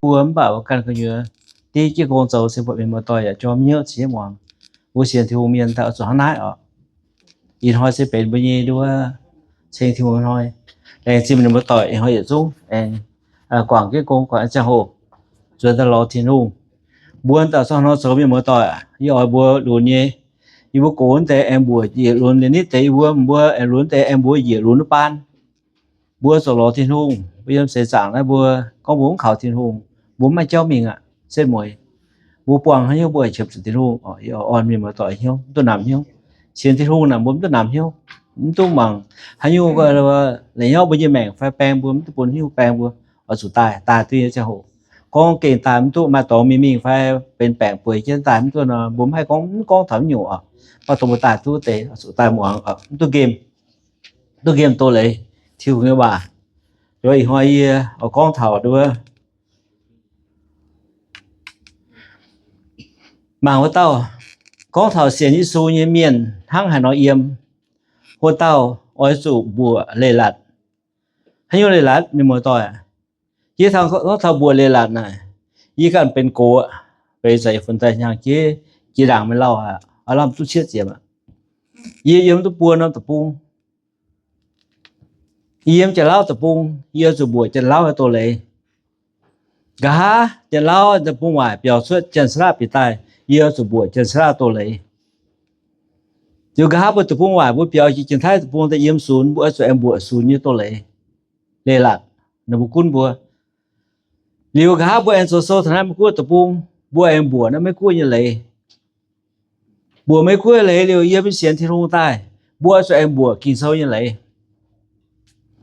Mbuo mv baac mbuo ganh gu'nyuoz div jienv gong zoux se mbuo mienh muoz-doic yaac jorm hnyouv cingx muangx. Mbuo sienx Tin-Hungh mienh daaih oix zuqc hnangv naaiv oc. Ih hnoi se benx mbuo nyei nduov ceng Tin-Hungh hnoi. Laengz zingh mienh muoz-doic ih hnoi yietc zungv aengx guangc jienv gong, guangc ziangh hoc, zuonx daaih lorz Tin-Hungh. Mbuo daaih zungv hnoi zoux mienh muoz-doic, yie oix mbuo lunx nyei. Yie mbuo gox wuov deix aengx mbuoqc njiec lunx liuz nitv deix yie mbuo, mbuo aengx lunx deix aengx mbuoqc njiec lunx wuov baan. Mbuo zoux lorz Tin-Hungh, mbuo yiem seix zaangc naaiv mbuo gorngv mbuo mv kaux Tin-Hungh, mbuo mv maaih jauv mingh aqv, setv mueiz. Mbuo buangh haaix nyungc mbuo aengx qiemx zuqc Tin-Hungh oc. Yie oix orn mienh muoz-doic hnyouv, mv duqv namx hnyouv. Sienx Tin-Hungh naaic mbuo mv duqv namx hnyouv, mv duqv mangc haaix nyungc la'nyauv mbuo nyei maengc fai baeng mbuo, mv duqv bun haaix nyungc baeng mbuo, oix zuqc daaih, daaih duqv nyei ziangh hoc. Gorngv gengh daaih mv duqv maaih dorngx mingh mingh fai benx baengc bueix jienv daaih mv duqv nor, mbuo mv haih gorngv, mv gorngv taux haaix nyungc oc. Mv baac dongh mbuo daaih duqv deix, oix zuqc daaih muangx oc, mv duqv nqemh, mv duqv nqemh doz-leiz Tin-Hungh nyei waac. Ih hnoi yie oix gorngv taux nduov, mangc wuov dauh gorngv taux sienx Yesu nyei mienh hnangv haaix nor yiem. Wuov dauh oix zuqc mbuoqc leiz-latc. Haaix nyungc leiz-latc, mienh muoz-doic? Yie gorngv taux mbuoqc leiz-latc naaic, yie ganh benx gox, benx za'eix funx daaih hnyangx jeiv jiex ndaangc mingh lauh aqv, lamh duqv cietv ziepc aqv. Yie yiem duqv buo norm deic-bung. Yie yiem Janx-Lauv deic-bung, yie zuqc mbuoqc Janx-Lauv nyei doz-leiz. Nqa'haav Janx-Lauv deic-bung waaic biaux cuotv Janx-Saalaav bieqc daaih, yie zuqc mbuoqc Janx-Saalaav doz-leiz. Liuz nqa'haav mbuo deic-bung waaic mbuo biaux jiex Janx-Taiv deic-bung daaih yiem Sunx, mbuo zuqc aengx mbuoqc Sunx nyei doz-leiz, leiz-latc, ninh mbuo gunv mbuo. Liuz nqa'haav mbuo aengx zoux sou taux naaiv mbuo guoqv deic-bung, mbuo aengx mbuoqc naaiv Meiv Guoqv nyei leiz. Mbuoqc Meiv Guoqv leiz liuz, yiem sienx Tin-Hungh daaih, mbuo zuqc aengx mbuoqc Ging-Sou nyei leiz.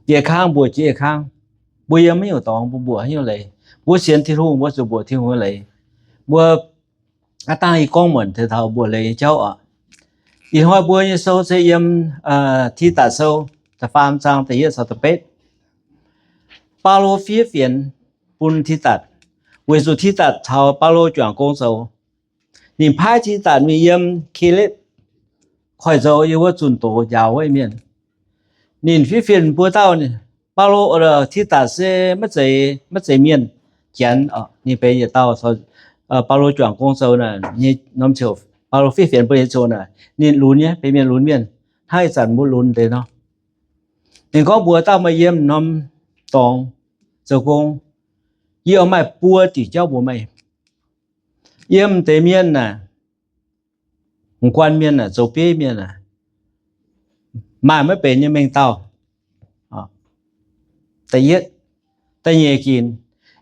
Yietc kang mbuoqc jiex yietc kang. Mbuo yiem haaix nyungc dorngx mbuo mbuoqc haaix nyungc leiz. Mbuo sienx Tin-Hungh mbuo zuqc mbuoqc Tin-Hungh nyei leiz. Mbuo aav dangh yie gorngv muonc taux mbuoqc leiz nyei jauv oc. Ih hnoi mbuo nyei sou se yiem Tidatc Sou da'faam zaang da'yietv caux da'betv. Baulo fiev fienx bun Tidatc, weic zuqc Tidatc caux Baulo juangc gong zoux. Ninh paaiv Tidatc mingh yiem Ke^letv koiv-zoux yiem wuov zunh doz njaaux wuov mienh. Ninh fiev fienx mbuo dauh, Baulo, Tidatc se maiv zeiz, maiv zeiz mienh, Janx. Ninh benx yietc dauh, Baulo juangc gong zoux naaic nyei norm ziouc, Baulo fiev fienx mbuo nyei ziouc naaic, ninh lunx nyei, benx mienh lunx mienh, hnangv ih zanc mbuo lunx deix nor. Ninh gorngv mbuox dauh maaih yiem norm dorngx zoux gong, yie oix maaih buo diuc jauv mbuox meih. Yiem deix mienh naaic, guanh mienh naaic, zoux bieiv mienh naaic, maaih maiv benx nyei mengh dauh. Da'yietv, da'nyeic ginc,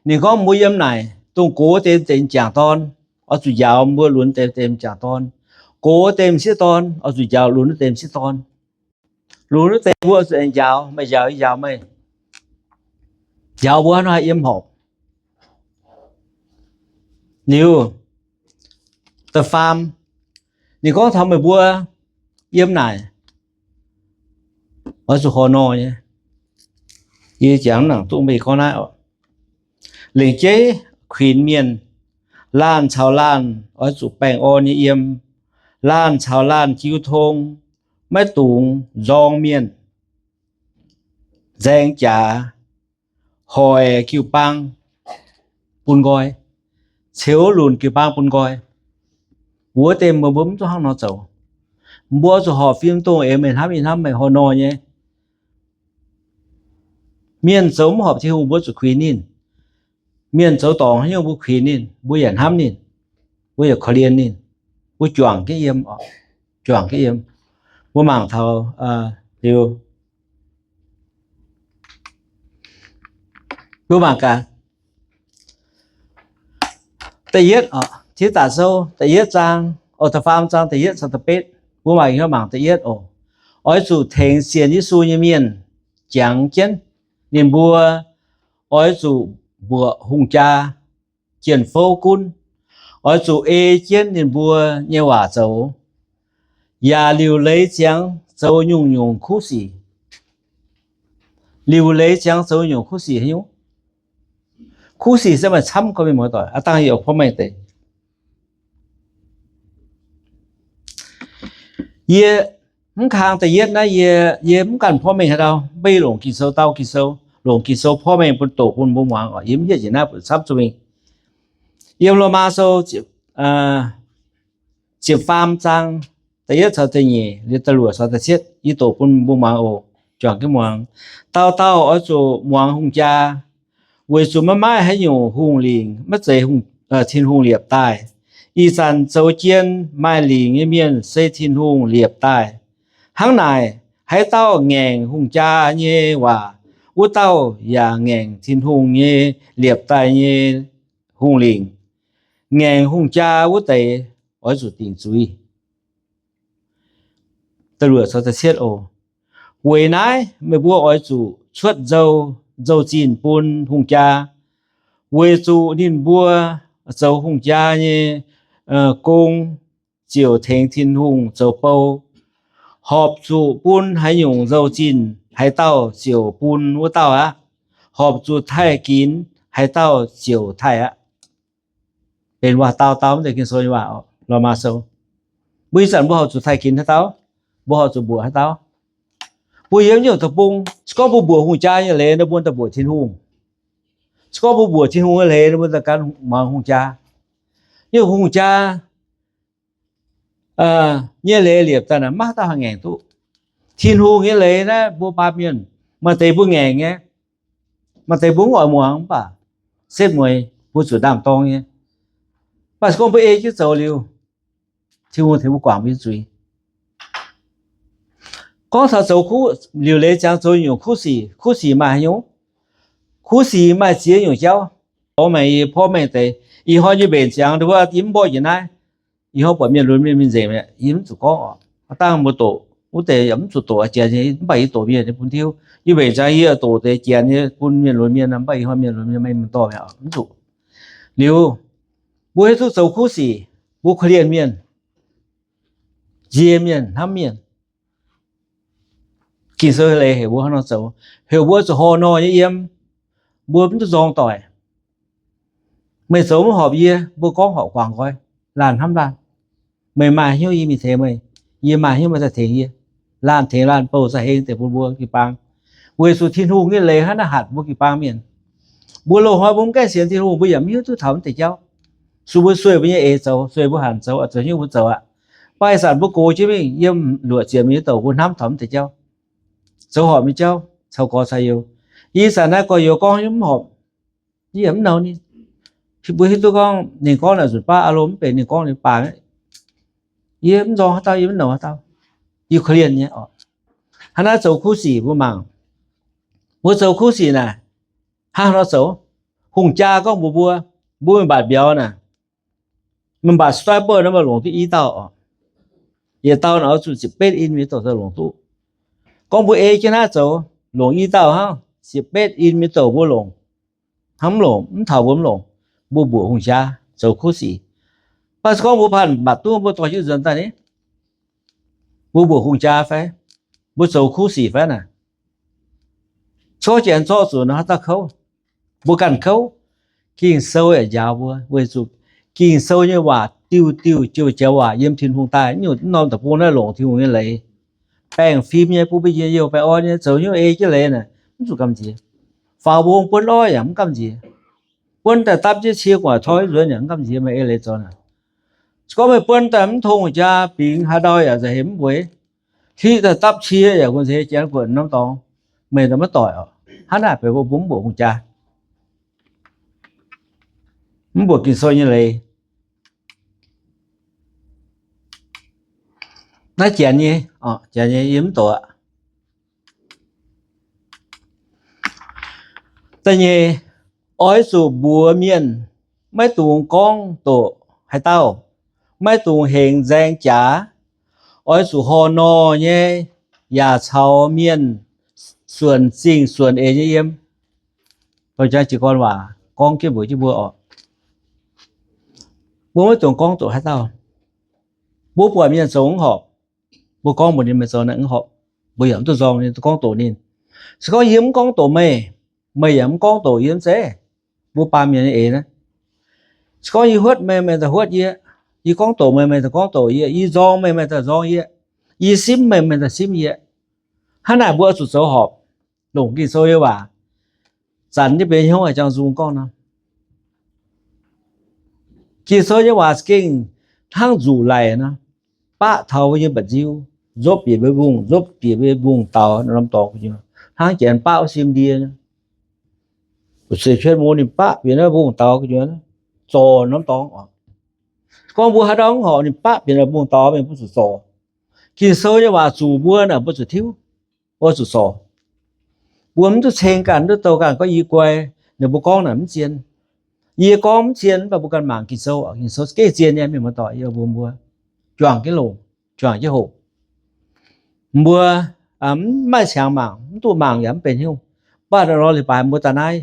ninh gorngv mbuo yiem naaic dongh gox deix m'jangc dorn, oix zuqc njaaux mbuo lunx deix m'jangc dorn. Gox deix m'sieqv dorn oix zuqc njaaux lunx deix m'sieqv dorn. Lunx deix mbuo zuqc aengx njaaux, meih njaaux yie njaaux meih. Njaaux mbuo hnangv haaix yiem horpc. Liuz, da'faam, ninh gorngv taux meih mbuo yiem naaic oix zuqc horpc nor nyei. Yie jangx nangc duqv meih gorngv naaiv oc. Lengc jeiv kuinx mienh, laanh caux laanh oix zuqc baengh orn nyei yiem. Laanh caux laanh jiu tong, maiv dungx nzorng mienh, nzaeng jaax, hoic jiu-baang bun nqoi, ceux lunc jiu-baang bun nqoi. Wuov deix mbuo mbuo mv duqv hnangv nor zoux. Mbuo zuqc horpc fim dongh eix meih hnamv yie hnamv meih horpc nor nyei. Mienh zoux mv horpc Tin-Hungh mbuo zuqc kuinx ninh. Mienh zoux dorngc haaix nyungc mbuo kuinx ninh, mbuo yaac hnamv ninh, mbuo yaac korv-lienh ninh, mbuo juangc jienv yiem, juangc jienv yiem. Mbuo mangc taux liuz, mbuo mangc gaax, da'yietv, Tidatc Sou da'yietv zaang, o, da'faam zaang da'yietv caux da'betv. Mbuo mangc, mangc da'yietv oc. Oix zuqc tengx sienx Yesu nyei mienh jangx jienv. Ninh mbuo oix zuqc mbuoqc hungh jaa, jien-fouv gunv. Oix zuqc ei jienv ninh mbuo nyei waac zoux, yaac liuc leiz ziangx zoux nyungc-nyungc kuv sic. Liuc leiz ziangx zoux nyungc kuv sic haaix nyungc? Kuv sic se maaih camv gorqv, mienh muoz-doic, aav dangh yie oix porv mengh deix. Yie mv kang da'yietv naaiv, yie, yie mv ganh porv mengh haaix ndau, mv baac yie longc Ging-Sou dau Ging-Sou, longc Ging-Sou porv mengh bun doqc bun mbuo muangx oc. Yie mv hietv njiec naaiv buatc camv zuqc mingh. Yiem Lomaa Sou ziepc faam zaang da'yietv caux da'nyeic, liuz da'luoqc caux da'cietv, yie doqc bun mbuo muangx oc. Juangc jienv muangx. Dauh dauh oix zuqc muangx hungh jaa, weic zuqc maiv maaih haaix nyungc hungh lingc maiv zeiz Tin-Hungh liepc daaih. Ih zanc zoux jien maaih lingc nyei mienh se Tin-Hungh liepc daaih. Hnangv naaic, haaix dauh ngaengc hungh jaa nyei waac, wuov dauh yaac ngaengc Tin-Hungh nyei liepc daaih nyei hungh lingc. Ngaengc hungh jaa wuov deix oix zuqc dingc zuiz. Weic naaiv meih mbuo oix zuqc cuotv nzou-zinh bun hungh jaa, weic zuqc ninh mbuo zoux hungh jaa nyei gong ziouc tengx Tin-Hungh zoux bou. Horpc zuqc bun haaix nyungc nzou-zinh, haaix dauh ziouc bun wuov dauh aqv. Horpc zuqc taaih ginx, haaix dauh ziouc taaih aqv. Benx waac-dau dau mv deix Ging-Sou nyei waac, Lomaa Sou. Mbuo ih zanc mbuo horpc zuqc taaih ginx haaix dauh? Mbuo horpc zuqc mbuoqc haaix dauh? Mbuo yiem nyungc deic-bung, se gorngv mbuo mbuoqc hungh jaa nyei leiz nor, mbuo daaih mbuoqc Tin-Hungh. Se gorngv mbuo mbuoqc Tin-Hungh nyei leiz nor, mbuo daaih gan muangx hungh jaa. Nyungc hungh jaa nyei leiz liepc daaih naaic, maiv dauh haih ngaengc duqv. Tin-Hungh nyei leiz naaiv mbuo baamh mienh, maaih deix mbuo ngaengc nyei, maaih deix mbuo mv oix muangx mv baac setv mueiz mbuo zuqc ndaam-dorng nyei. Mv baac se gorngv mbuo ei jienv zoux liuz, Tin-Hungh tengx mbuo guangc mbuo nyei zuiz. Gorngv taux zoux kuv, liuc leiz ziangx zoux nyungc kuv sic, kuv sic maaih haaix nyungc? Kuv sic maaih ziex nyungc jauv. Porv mengh, yie porv mengh deix, ih hnoi yie mbenc ziangx nduov, yie mv mborqv njiec naaiv. Ih hnoi buatc mienh lunx mienh mingh nzengc mi'aqv, yie mv zuqc gorngv oc. Dangh mbuo doqc wuov deix yaac mv zuqc doqc, janx nyei, mv baac yie doqc mienh nyei bun tiuv. Yie mbenc ziangx yie doqc deix janx nyei bun mienh lunx mienh, mv baac ih hnoi mienh lunx mienh maiv mv dorh mi'aqv, mv zuqc. Liuz, mbuo hiuv duqv zoux kuv sic, mbuo korv-lienh mienh, nzie mienh, hnamv mienh. Ging-Sou leiz heuc mbuo hnangv nor zoux, heuc mbuo zuqc horpc nor nyei yiem, mbuo mv duqv nzorng doic. Meih zoux mv horpc yie, mbuo gorngv horpc guangc nqoi, laanh hnamv laanh. Meih maaih hnyouv yie mingh tengx meih, yie maaih hnyouv meih daaih tengx yie. Laanh tengx laanh bouh za'heng deix bun mbuo jiu-baang. Weic zuqc Tin-Hungh nyei leiz hnangv naaiv hatc mbuo jiu-baang mienh. Mbuo loz-hnoi mbuo mv gaengh sienx Tin-Hungh, mbuo yaac mv hiuv duqv taux mv deix jauv. Sueih mbuo sueih mbuo nyei eix zoux, sueih mbuo hanc zoux, zoux hnyouv mbuo zoux aqv. Mv baac ih zanc mbuo gox jienv mingh yiem luoqc ziepc mingh nyei douc mbuo hnamv taux mv deix jauv. Zoux horpc nyei jauv, caux gorx caux youz. Ih zanc naaiv gorx-youz gorngv mv horpc, yie yaac mv nouz ninh. Mbuo hiuv duqv gorngv ninh gorngv naaic nzunc baav aav lomh mv benx ninh gorngv ninh baang. Yie mv nzorng haaix dauh, yie mv nouz haaix dauh. Yie korv-lienh nyei oc. Hnangv naaiv zoux kuv sic mbuo mangc. Mbuo zoux kuv sic naaic, hnangv nor zoux. Hungh jaa gorngv mbuox mbuo, mbuo mingh mbatc mbiauz naaic, mingh mbatc swiper nor maaih longc duqv i dauh oc. Yietc dauh naaic oix zuqc ziepc betv in mingh douc daaih longc duqv. Gorngv mbuo ei jienv naaiv zoux, longc i dauh hnangv, ziepc betv in mingh douc mbuo longc. Hnangv mv longc, mv taux mbuo mv longc. Mbuo mbuoqc hungh jaa zoux kuv sic. Mv baac se gorngv mbuo panh mbatc duqv, mbuo dorh jienv nzuonx daaih ni, mbuo mbuoqc hungh jaa fai? Mbuo zoux kuv sic fai naaic? Coqv janx zorqv zuqc nor haaix dauh kouv? Mbuo ganh kouv. Ging-Sou yaac njaaux mbuo, weic zuqc Ging-Sou nyei waac diuh diuh joux jaux waac yiem Tin-Hungh daaih. Nyungc mv norm deic-bung naaiv longc Tin-Hungh nyei leiz, baengh fim nyei, bun mbuo njien-youh baengh orn nyei, zoux hnyouv ei jienv leiz naaic mv zuqc gamh nziex. Faaux mbong buonv orv yaac mv gamh nziex. Buonv daaih dapv jienv cie gu'nguaaic toi nzuonx yaac mv gamh nziex, meih ei leiz zoux naaic. Se gorngv meih buonv daaih mv tong jaa bingx haaix ndau yaac nza'heix mv bueix. Hiuv daaih dapv cie yaac nza'heix janx guonc norm dorngx, meih daaih maiv doic oc. Hnangv naaic benx mbuo mv mbuoqc hungh jaa, mv mbuoqc Ging-Sou nyei leiz. Naaiv janx nyei, janx nyei yie mv doqc aqv. Da'nyeic, oix zuqc mbuox mienh, maiv dungx gorngv doqc haaix dauh, maiv dungx hengx nzaeng jaax, oix zuqc horpc nor nyei, yaac caux mienh suonc zingh suonc eix nyei yiem. Jiez gorn waac gorngv jienv mbuox jienv mbuo oc. Mbuo maiv dungx gorngv doqc haaix dauh. Mbuo buatc mienh zoux mv horpc, mbuo gorngv mbuox ninh, meih zoux naaiv mv horpc, mbuo yaac mv duqv nzorng ninh, gorngv doqc ninh. Se gorngv yie mv gorngv doqc meih, meih yaac mv gorngv doqc yie mv zeiz? Mbuo baamh mienh nyei eix naaiv. Se gorngv yie huotv meih, meih daaih huotv yie. Yie gorngv doqc meih, meih daaih gorngv doqc yie. Yie nzorng meih, meih daaih nzorng yie. Yie simv meih, meih daaih simv yie. Hnangv naaic mbuo oix zuqc zoux horpc, longc Ging-Sou nyei waac zanc jienv mbuo nyei hnyouv haic, jang nzung gorngv nor. Ging-Sou nyei waac za'gengh hnangv nzuqc laic nor, baqv taux mbuo nyei mba'nziu, nzopv bieqc mbuo nyei mbungv, nzopv bieqc mbuo nyei mbungv daux norm dorngx gu'nyuoz, hnangv janx baqv wuov sim ndie. Seix cuotv mbuo ninh baqv bieqc naaiv mbungv daux gu'nyuoz, zorc norm dorngx oc. Gorngv mbuo haaix dauh mv horpc, ninh baqv bieqc naaiv mbungv daux, mienh mbuo zuqc zorc. Ging-Sou nyei waac zuqc mbuo naaic, mbuo zuqc tiuv, mbuo zuqc zorc. Mbuo mv duqv ceng ganh, mv duqv douh ganh gorngv yie guai, ninh mbuo gorngv naaic mv zien. Yie gorngv mv zien, mv baac mbuo ganh mangc Ging-Sou, Ging-Sou gengh zien nyei, mienh muoz-doic, yie mbuo, mbuo juangc jienv longc, juangc jienv hoqc. Mbuo mv maaih qangx mangc, mv duqv mangc yaac mv benx hnyouv. Mv baac lorz leiz-baaix mbuo daaih naaiv,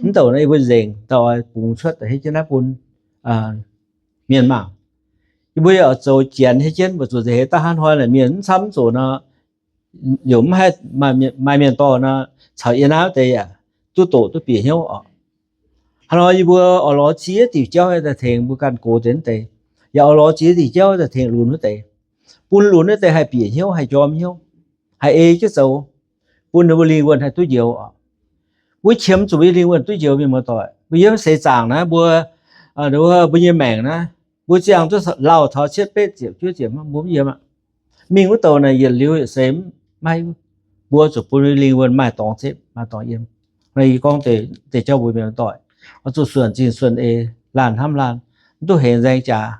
mv douc naaiv yie mbuo nzengc, douc oix bungx cuotv daaih hietv jienv naaiv bun mienh mangc. Yie mbuo yaac zoux janx hietv jienv, mbuo zuqc nza'heix daaih hnangv hnoi naaic mienh mv camv mv zoqc nor, yaac mv haih maaih mienh dorh nor, caux yie naaiv deix yaac duqv doqc duqv bieqc hnyouv oc. Hnangv nor yie mbuo oix lorz ziex diuc jauv daaih tengx mbuo ganh gox deix wuov deix, yaac oix lorz ziex diuc jauv daaih tengx lunx wuov deix, bun lunx wuov deix haih bieqc hnyouv, haih njorm hnyouv, haih ei jienv zoux, bun ninh mbuo lingh wuonh haih duqv njoux oc. Mbuo qiemx zuqc mbuo nyei lingh wuonh duqv njoux, mienh muoz-doic. Mbuo yiem seix zaangc naaiv, mbuo, mbuo nyei maengc naaiv, mbuo ziangh duqv lauh taux cietv betv ziepc juov ziepc, mbuo mv yiem aqv. Mingh wuov douh naaic yietc liuz yietc seix maiv, mbuo zuqc bun lingh wuonh maaih dorngx zipv, maaih dorngx yiem. Naaiv yie gorngv deix jauv mbuox mienh muoz-doic, oix zuqc suonc zingh suonc eix, laanh hnamv laanh, mv duqv hengx nzaeng jaax.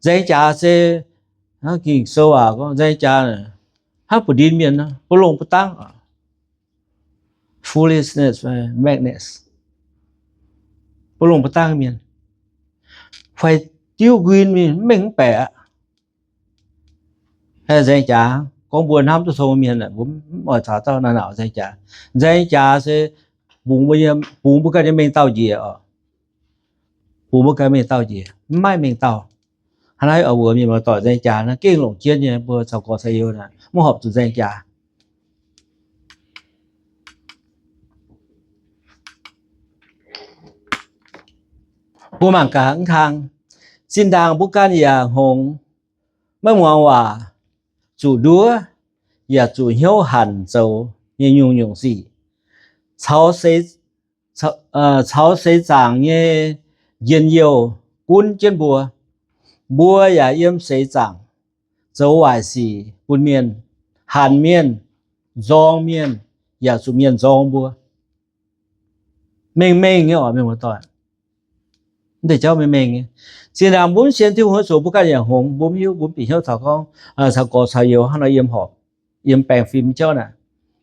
Nzaeng jaax se, hnangv Ging-Sou waac gorngv nzaeng jaax hnangv buoz-ndin mienh, buov longh buov dangv, foolishness, madness, buov longh buov dangv mienh, fai diuv nquin mingh mv mengh mv baeqc aqv. Nzaeng jaax gorngv mbuo hnamv duqv tong mienh, mbuo mv oix caux dauh naaic naauc nzaeng jaax. Nzaeng jaax se bungx mbuo ganh nyei mengh dauh njiec oc. Bungx mbuo ganh mengh dauh njiec, mv maaih mengh dauh. Hnangv naaiv oix mbuox mienh muoz-doic, nzaeng jaax naaiv gengh longc jienv nyei, mbuo caux gorx caux youz naaic mv horpc zuqc nzaeng jaax. Mbuo mangc gaax mv kang, zinh ndaangc mbuo ganh yaac hngongx, maiv muangx waac, zuqc nduov, yaac zuqc hnyouv hanc zoux nyei nyungc-nyungc sic, caux seix zaangc nyei njien-youh gunv jienv mbuo. Mbuo yaac yiem seix zaangc zoux waaic sic bun mienh, hanc mienh, nzorng mienh, yaac zuqc mienh nzorng mbuo. Mengh mengh nyei oc, mienh muoz-doic. Mv deix jauv mengh mengh nyei. Zinh ndaangc mbuo mv sienx Tin-Hungh nyei zuqc mbuo ganh yaac hngongx, mbuo mv hiuv, mbuo mv bieqc hnyouv taux gorngv, caux gorx caux youz hnangv nor yiem horpc, yiem baengh fim jauv naaic,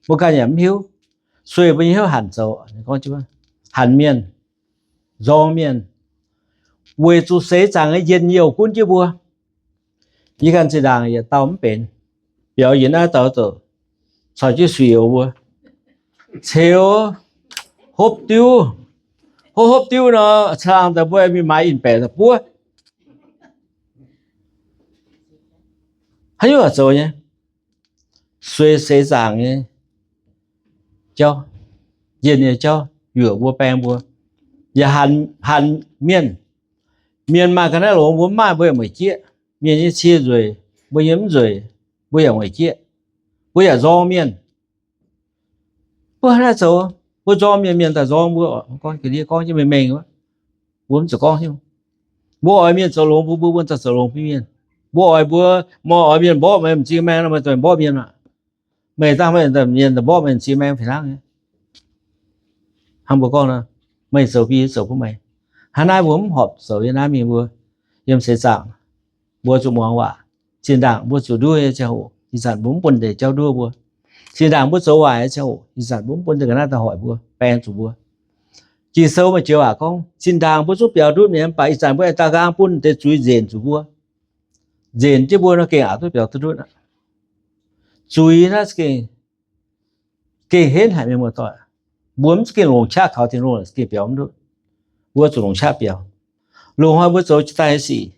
mbuo ganh yaac mv hiuv. Sueih mbuo nyei hnyouv hanc zoux, hanc mienh, nzorng mienh, weic zuqc seix zaangc nyei njien-youh gunv jienv mbuo. Yie ganh zinh ndaangc yietc dauh mv benx, biaux yietc naaiv dauh zoux, caux jienv suic-youz mbuo, ceux hopv diuv, hopv hopv diuv nor, caangh daaih mbuo mingh maaiz in-baeqc daaih buov. Haaix nyungc zoux nyei? Sueih seix zaangc nyei jauv, njien nyei jauv yuoqc mbuo, baeng mbuo. Yaac hanc mienh, mienh maaih ga'naaiv longx mbuo mv maaih, mbuo yaac mueic jieqv. Mienh nyei cie nzueic, mbuo nyei mv nzueic, mbuo yaac mueic jieqv. Mbuo yaac nzorng mienh. Mbuo hnangv naaiv zoux, mbuo nzorng mienh, mienh daaih nzorng mbuo. Gorngv ga'ndiev gorngv jienv mengh mengh wuov, mbuo mv zuqc gorngv hiuv. Mbuo oix mienh zoux longx bun mbuo, mbuo daaih zoux longx bun mienh. Mbuo oix mbuo, mbuo oix mienh mborqv meih m'zing maengh nor, meih daaih mborqv mienh aqv. Meih dangh meih mienh daaih mborqv meih m'zing maengh fih hnangv nyei. Hnangv mbuo gorngv nor, meih zoux mbuo, yie zoux bun meih. Hnangv naaiv mbuo mv horpc zoux yiem naaiv mingh mbuo yiem seix zaangc. Mbuo zuqc muangx waac. Zinh ndaangc mbuo zuqc nduov nyei ziangh hoc, ih zanc mbuo mv bun deix jauv nduov mbuo. Zinh ndaangc mbuo zoux waaic nyei ziangh hoc, ih zanc mbuo mv bun deix ga'naaiv daaih hoic mbuo, baeng zuqc mbuo. Ging-Sou maaih joux waac gorngv, zinh ndaangc mbuo zungv biaux ndutv mi'aqv, mv baac ih zanc mbuo aengx daaux nqaang bun deix zuiz nzenc zuqc mbuo. Nzenc jienv mbuo nor gengh aqc duqv biaux duqv ndutv aqv. Zuiz naaiv gengh, gengh henv haic, mienh muoz-doic. Mbuo mv za'gengh longc qaqv kaux Tin-Hungh gengh biaux mv ndutv. Mbuo zuqc longc qaqv biaux. Loz-hnoi mbuo zoux jiex daaih nyei sic,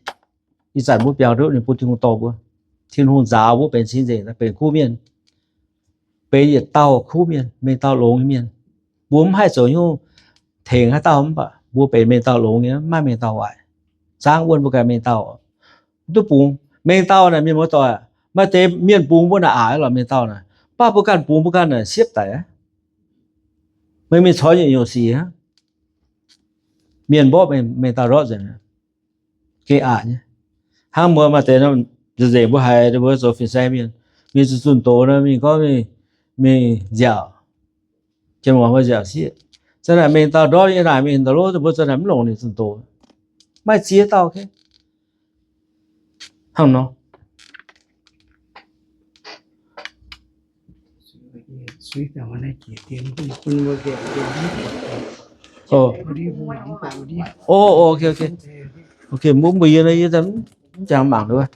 ih zanc mbuo biaux ndutv ninh bun Tin-Hungh dorh mbuo. Tin-Hungh nzaaux mbuo benx cing-nzengc, benx kuv mienh, benx yietc dauh kuv mienh, mengh dauh longx nyei mienh. Mbuo mv haih zoux nyungc tengx haaix dauh, mv baac mbuo benx mengh dauh longx nyei, mv maaih mengh dauh waaic. Zaangv wuonh mbuo ganh mengh dauh, mv duqv bungx. Mengh dauh naaic, mienh muoz-doic, Maaih deix mienh bungx mbuo naaic aqc lorqc, mienh dauh naaic, mv baac mbuo ganh bungx mbuo ganh naaic siepv daic aqv. Meih mingh corc nyungc-nyungc sic aqv. Mienh mborqv mengh dauh ndortv nzengc, gengh aqc nyei. Hnangv mbuo maaih deix nzengc mbuo haiz mbuo zoux fin-saeng mienh, mingh zunh zunh doz nor, mingh gorngv mingh nziaauc, janx muoz mbuo nziaauc sieqv. Za'naaic mengh dauh ndortv nyei naaic, mingh ndau lov mbuo za'naaic mv longc ninh zunh doz. Maaih ziex dauh hnangv nor. Ok, mbuo mbuo yie, yie mv jangx mangc duqv.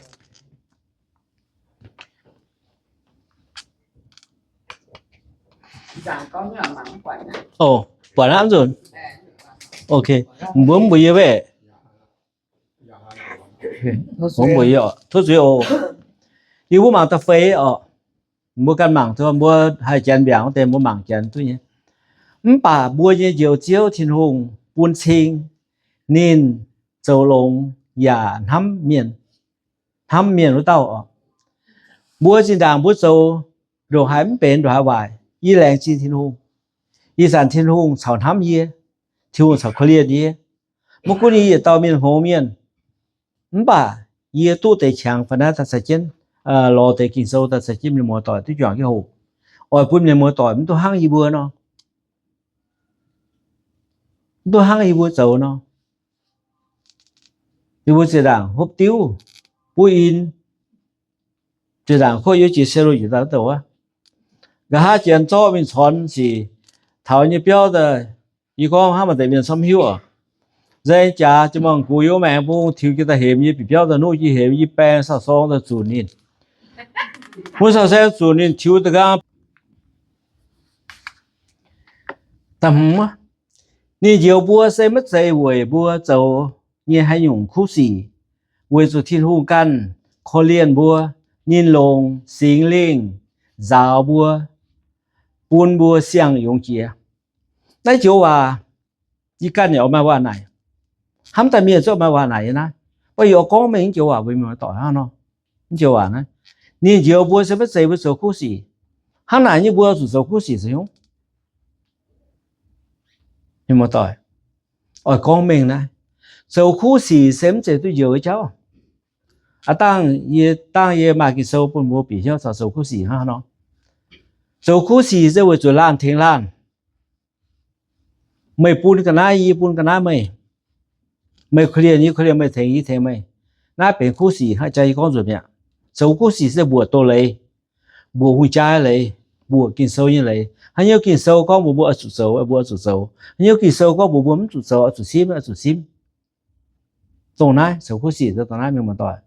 Buatc aqv nzunc. Ok, mbuo mv mbuox yie wuov. Mbuox mbuox yie oc, tov zuiz oc. Yie mbuo mangc da'feix oc. Mbuo ganh mangc, mbuo haih janx mbiaangc wuov deix mbuo mangc janx duqv nyei. Mv baac mbuo nyei Njoux Ziouv Tin-Hungh bun cing ninh zoux longx yaac hnamv mienh, hnamv mienh wuov dauh oc. Mbuo zinh ndaangc mbuo zoux ndongc haaix mv benx ndongc haaix waaic, yie laengz zingh Tin-Hungh. Ih zanc Tin-Hungh caux hnamv yie, Tin-Hungh caux korv-lienh yie. Maiv gunv yie yietc dauh mienh hngongx mienh, mv baac yie duqv deix qangx fai naaiv daaih caux jienv, lorz deix Ging-Sou daaih caux jienv mienh muoz-doic duqv juangc jienv hoqc, oix bun mienh muoz-doic mv duqv hnangv yie mbuo nor, mv duqv hnangv yie mbuo zoux nor. Yie mbuo zinh ndaangc hopv diuv, buov in, zinh ndaangc kuv yie jiex se lo njiec daaih wuov douc aqv. Nqa'haav janx zorqv mingh corn sic taux nyei biauv daaih, yie gorngv hnangv maaih deix mienh camv hiuv oc. Nzaeng jaax jiex mangc gux yiem maengx bung tiux jiex daaih hemx yie, bieqc biauv daaih nuqv jiex hemx yie, baeng sau sorng daaih zunc ninh. Mbuo sau sorng zunc ninh tiux da'nqaang. Da'hmz, ninh njoux mbuo se maiv zeiz weic mbuo zoux nyei haaix nyungc kuv sic, weic zuqc Tin-Hungh ganh korv-lienh mbuo. Ninh longc Singx Lingh nzaaux mbuo, bun mbuo siang-yungz jiex. Naaiv joux waac yie ganh yaac oix maaih waac naaic. Hnamv daaih mienh zungv maaih waac naaic nyei naaiv. Mv baac yie oix gorngv mengh naaiv joux waac mbuo mienh muoz-doic hnangv nor. Naaiv joux waac naaiv, ninh njoux mbuo se maiv zeiz mbuo zoux kuv sic. Hnangv naaic nyei mbuo zuqc zoux kuv sic se hnyouv. Mienh muoz-doic, oix gorngv mengh naaiv, zoux kuv sic se mv zeiz duqv njoux nyei jauv. Aav dangh yie, dangh yie maaih Ging-Sou bun mbuo bieqc hnyouv taux zoux kuv sic hnangv haaix nor. Zoux kuv sic se weic zuqc laanh tengx laanh. Meih bun ga'naaiv yie, yie bun ga'naaiv meih. Meih korv-lienh yie, korv-lienh meih, tengx yie, tengx meih. Naaiv benx kuv sic hnangv jaax yie gorngv nzunc mi'aqv. Zoux kuv sic se mbuoqc doz-leiz, mbuoqc hungh jaa leiz, mbuoqc Ging-Sou nyei leiz. Haaix nyungc Ging-Sou gorngv mbuox mbuo oix zuqc zoux, mbuo oix zuqc zoux. Haaix nyungc Ging-Sou gorngv mbuox mbuo mv zuqc zoux, oix zuqc simv, oix zuqc simv. Dongh naaiv zoux kuv sic se dongh naaiv, mienh muoz-doic.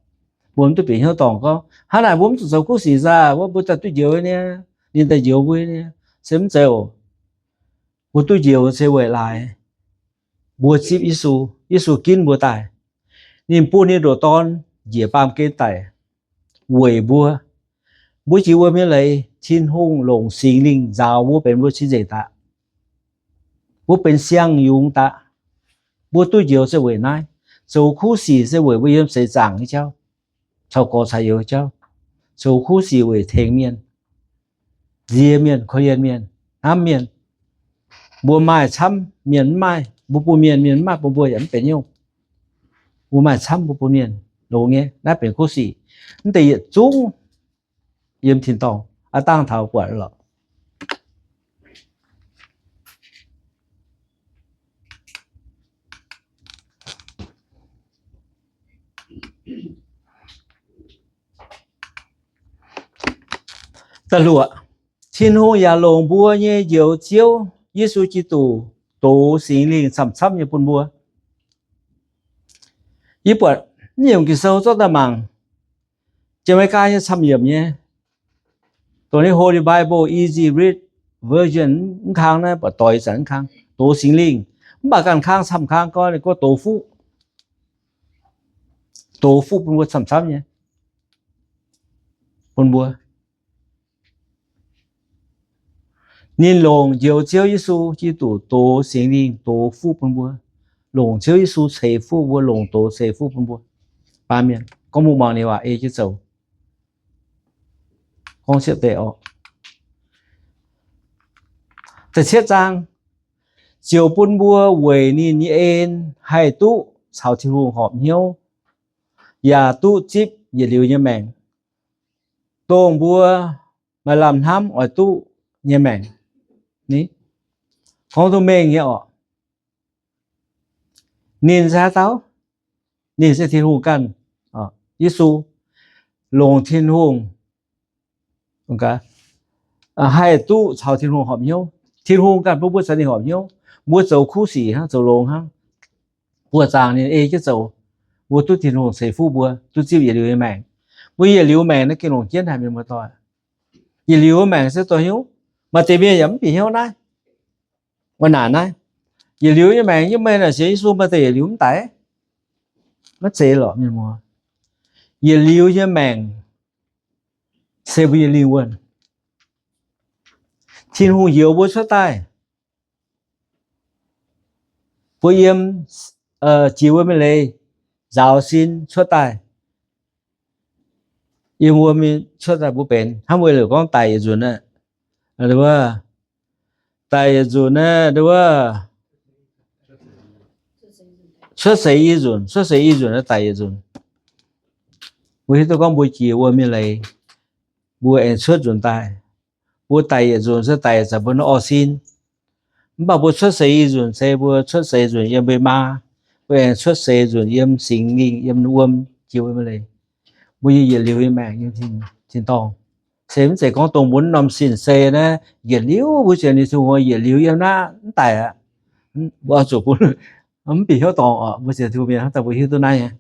Mbuo mv duqv bieqc hnyouv dorngc gorngv, hnangv naaic mbuo mv zuqc zoux kuv sic nzaac, wuov mbuo daaih duqv njoux nyei, ninh daaih njoux mbuo nyei. Se mv zeiz oc. Mbuo duqv njoux se weic laaix mbuo zipv Yesu, Yesu ginv mbuo daaih. Ninh bun ninh ndoqc Dorn njiec baamh gen daic weic mbuo. Mbuo jiex wuom nyei leiz, Tin-Hungh longc Singx Lingh nzaaux mbuo benx mbuo cing-nzengc daaih. Mbuo benx siang-yungz daaih. Mbuo duqv njoux se weic naaiv. Zoux kuv sic se weic mbuo yiem seix zaangc nyei jauv, caux gorx caux youz jauv. Zoux kuv sic weic tengx mienh, nziex mienh, korv-lienh mienh, hnamv mienh. Mbuo maaih camv, mienh mv maaih. Mbuo bun mienh, mienh mv maaih bun mbuo yaac mv benx hnyouv. Mbuo maaih camv mbuo bun mienh, longx nyei. Naaiv benx kuv sic. Mv deix yietc zungv yiem tin-dorngh aav dangh taux buatc lorqc. Da'luoqc, Tin-Hungh yaac longc mbuo nyei Njoux Ziouv, Yesu Giduc, dox Singx Lingh camv-camv nyei bun mbuo. Yie buatc naaiv nyungc Ging-Sou zorqv daaih mangc, Janx-Meigaa nyei camv-yiemc nyei, dongh nyei Holy Bible, Easy Read Version, mv kang naaiv buatc doix zanc mv kang, dox Singx Lingh. Mv baac ganh kang camv kang gorngv ninh gorngv dox fuqv. Dox fuqv bun mbuo camv-camv nyei, bun mbuo. Ninh longc Njoux Ziouv Yesu Giduc dox Singx Lingh dox fuqv bun mbuo. Longc Ziouv Yesu ceix fuqv mbuo, longc dox ceix fuqv bun mbuo. Baamh mienh gorngv mbuo muangx ninh waac ei jienv zoux. Gorngv cietv deix oc. Da'cietv zaang, ziouc bun mbuo weic ninh nyei en haih duqv caux Tin-Hungh horpc hnyouv, yaac duqv zipv yietc liuz nyei maengc, dongh mbuo maaih lamh hnamv oix duqv nyei maengc. Ni, gorngv duqv mengh nyei oc. Ninh se haaix dauh? Ninh se Tin-Hungh ganh. Yesu longc Tin-Hungh haih duqv caux Tin-Hungh horpc hnyouv. Tin-Hungh ganh bun mbuo caux ninh horpc hnyouv. Mbuo zoux kuv sic hnangv, zoux longx hnangv, buoz-zaangc ninh ei jienv zoux, mbuo duqv Tin-Hungh ceix fuqv mbuo, duqv zipv yietc liuz nyei maengc. Mbuo yietc liuz maengc naaiv gengh longc jienv haic, mienh muoz-doic. Yietc liuz maengc se dorh hnyouv. Maaih deix mienh yaac mv bieqc hnyouv naaiv. Wuov naaic naaiv, yietc liuz nyei maengc yiem meih naaic sienx Yesu maaih deix yietc liuz mv daic, maiv zeiz lorqc, mienh muoz. Yietc liuz nyei maengc se mbuo nyei lingh wuonh. Tin-Hungh njoux mbuo cuotv daaih, mbuo yiem jiex wuom nyei leiz nzaaux sin cuotv daaih. Yiem wuom cuotv daaih mbuo benx hnangv mbuo liouc gorngv daic yietc nzunc aqv. Daic yietc nzunc aqv, cuotv seix i nzunc, cuotv seix i nzunc daic yietc nzunc. Mbuo hiuv duqv gorngv mbuo jiex wuom nyei leiz, mbuo aengx cuotv nzunc daaih. Mbuo daic yietc nzunc se daic zanc mbuo nyei orv sin. Mv baac mbuo cuotv seix i nzunc se mbuo cuotv seix nzunc yiem mbuo maa. Mbuo aengx cuotv seix nzunc yiem Singx Lingh, yiem wuom, jiex wuom nyei leiz. Mbuo nyei yietc liuz nyei maengc yiem tin-dorngh. Se mv zeiz gorngv dongh mbuo norm sin se naaiv yietc liuz mbuo sienx Yesu yietc liuz yiem naaiv mv daic aqv. Mbuo oix zuqc bun mv bieqc hnyouv dorngx oc. Mbuo sienx Tin-Hungh mienh hnangv daaih mbuo hiuv duqv naaiv nyei.